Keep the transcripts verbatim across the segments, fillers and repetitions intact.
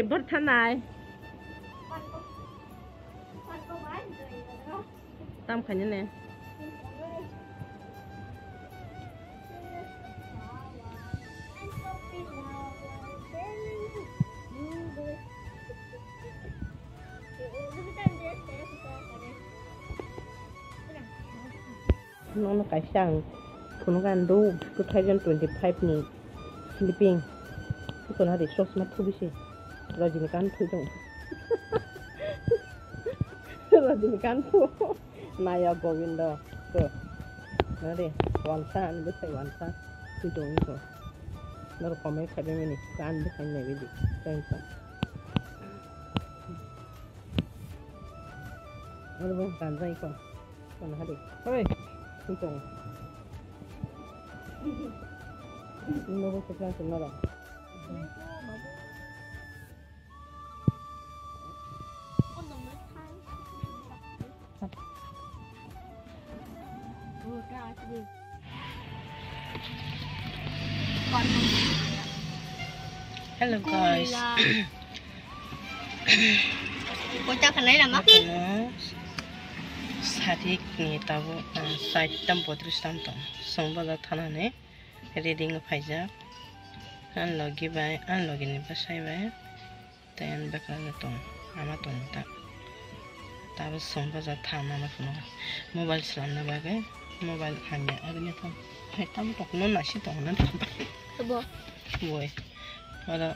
Bor thanai. Tam khaina ne. Nono kaisa ang phunuk ani do two thousand twenty-five ni sleeping. Phunuk ani sosma thubisi. Rajinikanth thui tong. Rajinikanth thui. Naya Govindo. Ko. Nade, wansa ani bwsai wansa. Thui tong ko. Noro comment khabe mani. Ani bwsai nai bidi. Thanks. Oro bo ganjai ko. Kono hari. Hoi. Ito. Ino bo sukla sukla ba. Hello guys. Kota khanai lama ki? Ano, sadik ni tabo, ah, side tam bodris tam tong. Song baja thana ni reading phaijak. An logi bai, an logi ni bwsai bai. Tei ani bwkra no tong, ama tong ta. Tabo song baja thana no phunukgo. Mobile swlamna bagwi, mobile hamya, aboni phone. Hai, tamo tongno nasi tongna tong. Abo. Boi. Oro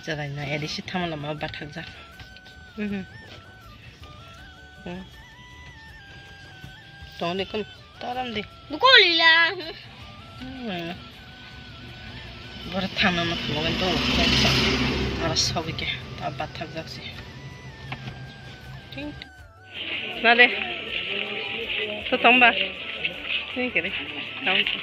jagai na eri si thamala ma bathakjak. Mhm. Hmm. Tong de kun. Taram de. Buko lila. Hmm. Bor thangna no phunukgo to. Oro sogwi ke ta bathakjak si. Ting. Nade. To tongba. Ni kere. Tong. Nangkhe.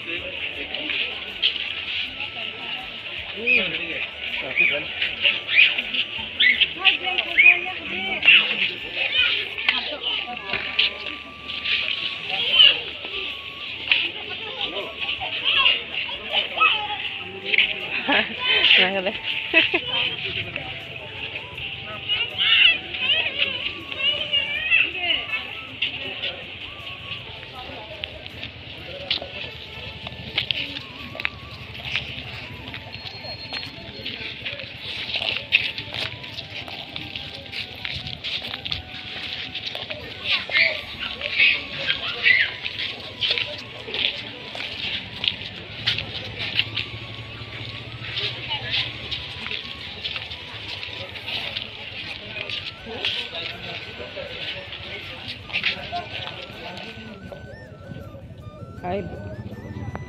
Hai,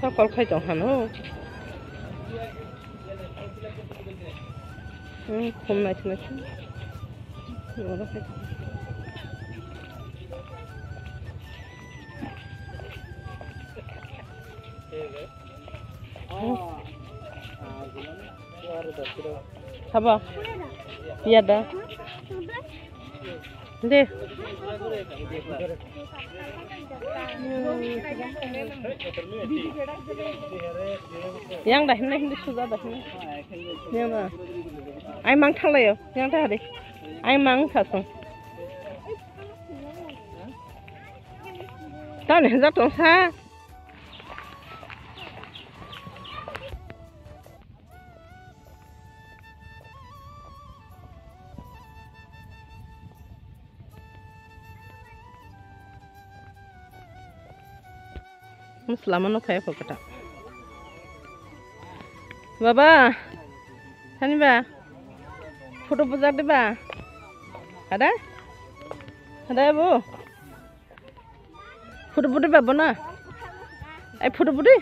ta call khai tong hano. Hmm, khum nai thina. Oro khai. Haba. Iya da. De. Yang da himna himdi suja da himna. Yang da. Ai mang thanglayo. Yang da hari. Ai mang khasong. Tani hajak tong sa. Muslama no phai kho kata. Baba, thani ba, photo bujak de ba. Ada? Ada bu? Photo budi ba bona. Ai photo budi.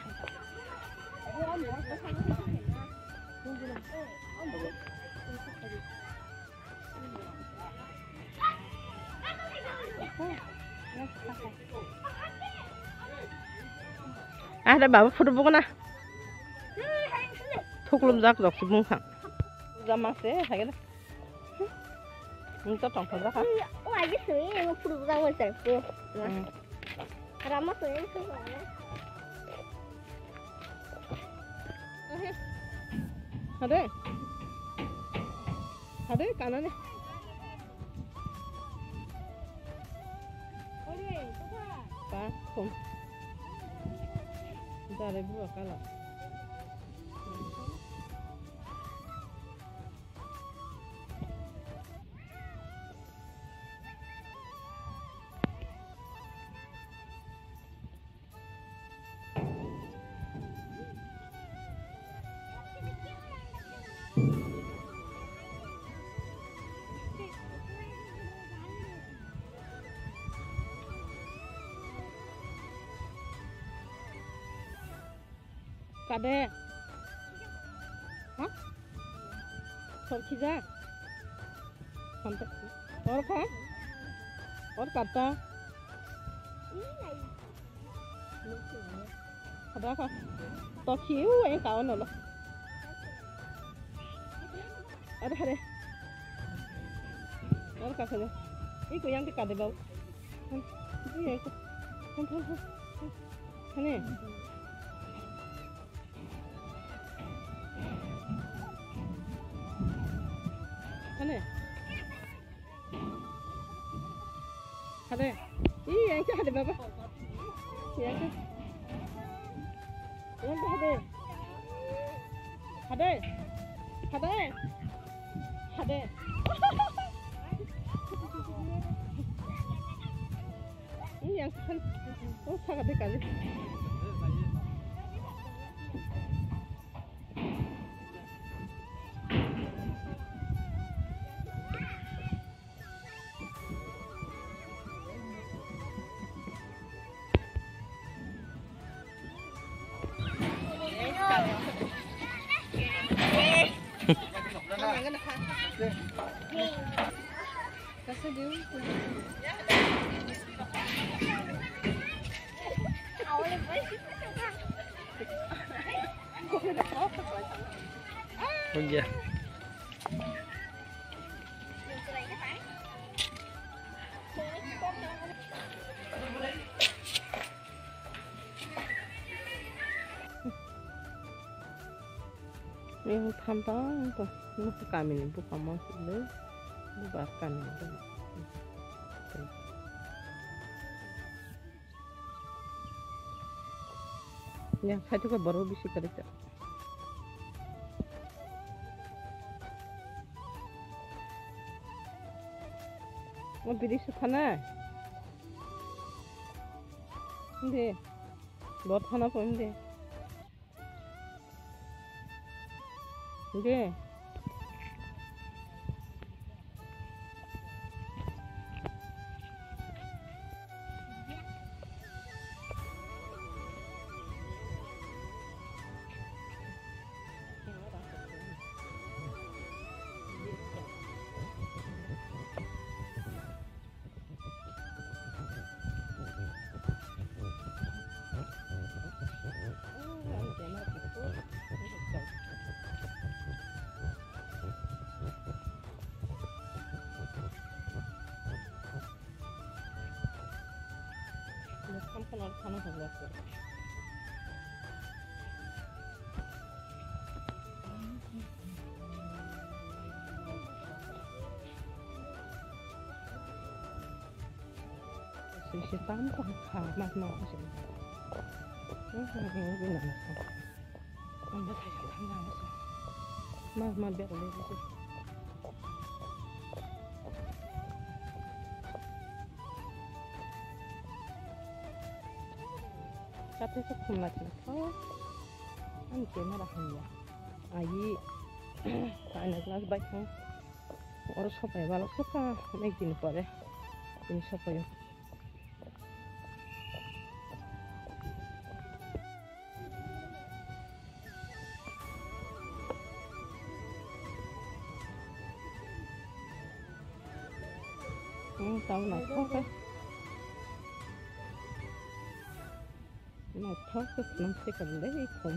Ada baba photo bukna. Thuklum jak rok si bung kha. Jama se hage. Nung to tong thok kha. O agi sui, o photo bukna mo sar ko. Rama sui, sui. Hade. Hade kanane. Pa, kom. Dare bua kala. Kade? Ha? Sorkija? Or kha? Or kata? Ada kha? Tokhi u e ka ono lo. Ada hare. Or kha kha. Iko yang de kade bau. Iko yang ko. Hane. Hane. Hade. Ih, yang ke hade baba. Yang ke. Yang ke hade. Hade. Hade. Hade. Ini yang kan. Oh, sangat dekat. Bung ya. Yang thamtang to, nukha kamini bukamo sile, bubar kamini. Yang saitu ka borok bisi kwrwi ta. O biri se thana. Inde. Bo thana po inde. Inde. Sisi tam kong kha mat ma ko sini. Ini nang ko. Amba thai thang nang ko. Mat ma be ko le ko. Kate ko khum la thang ko. Ani camera hanya. Ayi. Kaina glass bai thang. Oro sopai balo soka. Ek din pore. Ini sopai. Hmm, tau naithok khe. Naithok khe swnam se kwrwng de ikhum.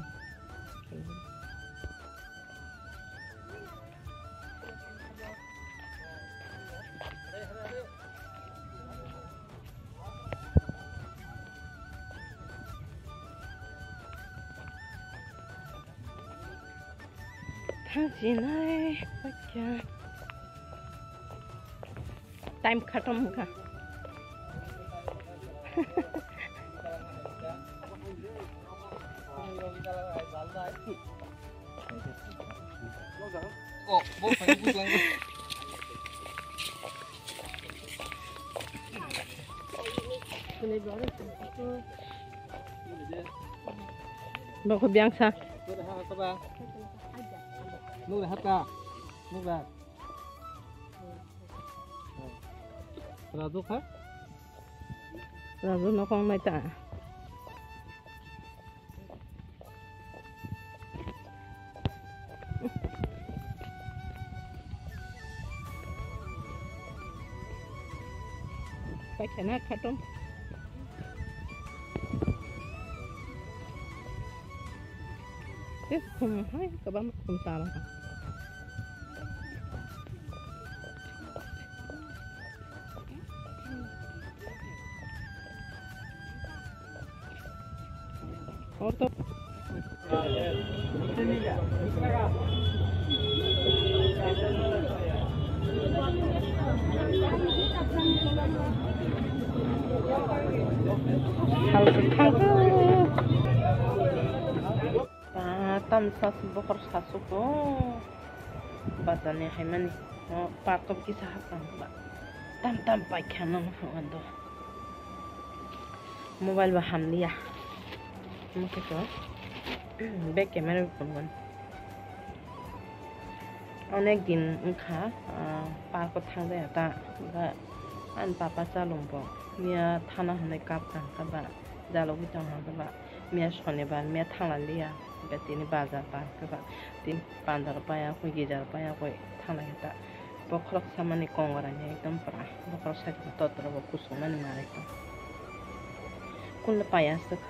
Thang sinai pakya. Time khatam wngkha. Bokho biyangsa. Nugra hata. Nugra. Raju kha? Raju nokong nai ta. Paikha na khatung. Tei khum hai kwbangma khum tala. Orto. Hal kwthang khe. Ta tamsa se bokhor sasuk o. Bazar ni haimani. O park o kisa hapang ba. Tam tam paikha no ando. Mobile ba hamliya. Mokhe to. Back camera phone gon. Onek din wngkha, ah, park o thangjaya ta. Ba, ani papa chalung bo. Miya thana hwnwi kap kha ba. Jalogwi tong kha ba. Miya Shonibar, miya thangla liya, hwnkhe tini bazar ba, hwnkhe ba tini panda rok paya koi, gija rok paya koi, thangla khe ta. Bokhorok samani kongorani ekdom pura, bokhorok saka totra bo kusuk mani manwi tong. Kunle paya swk,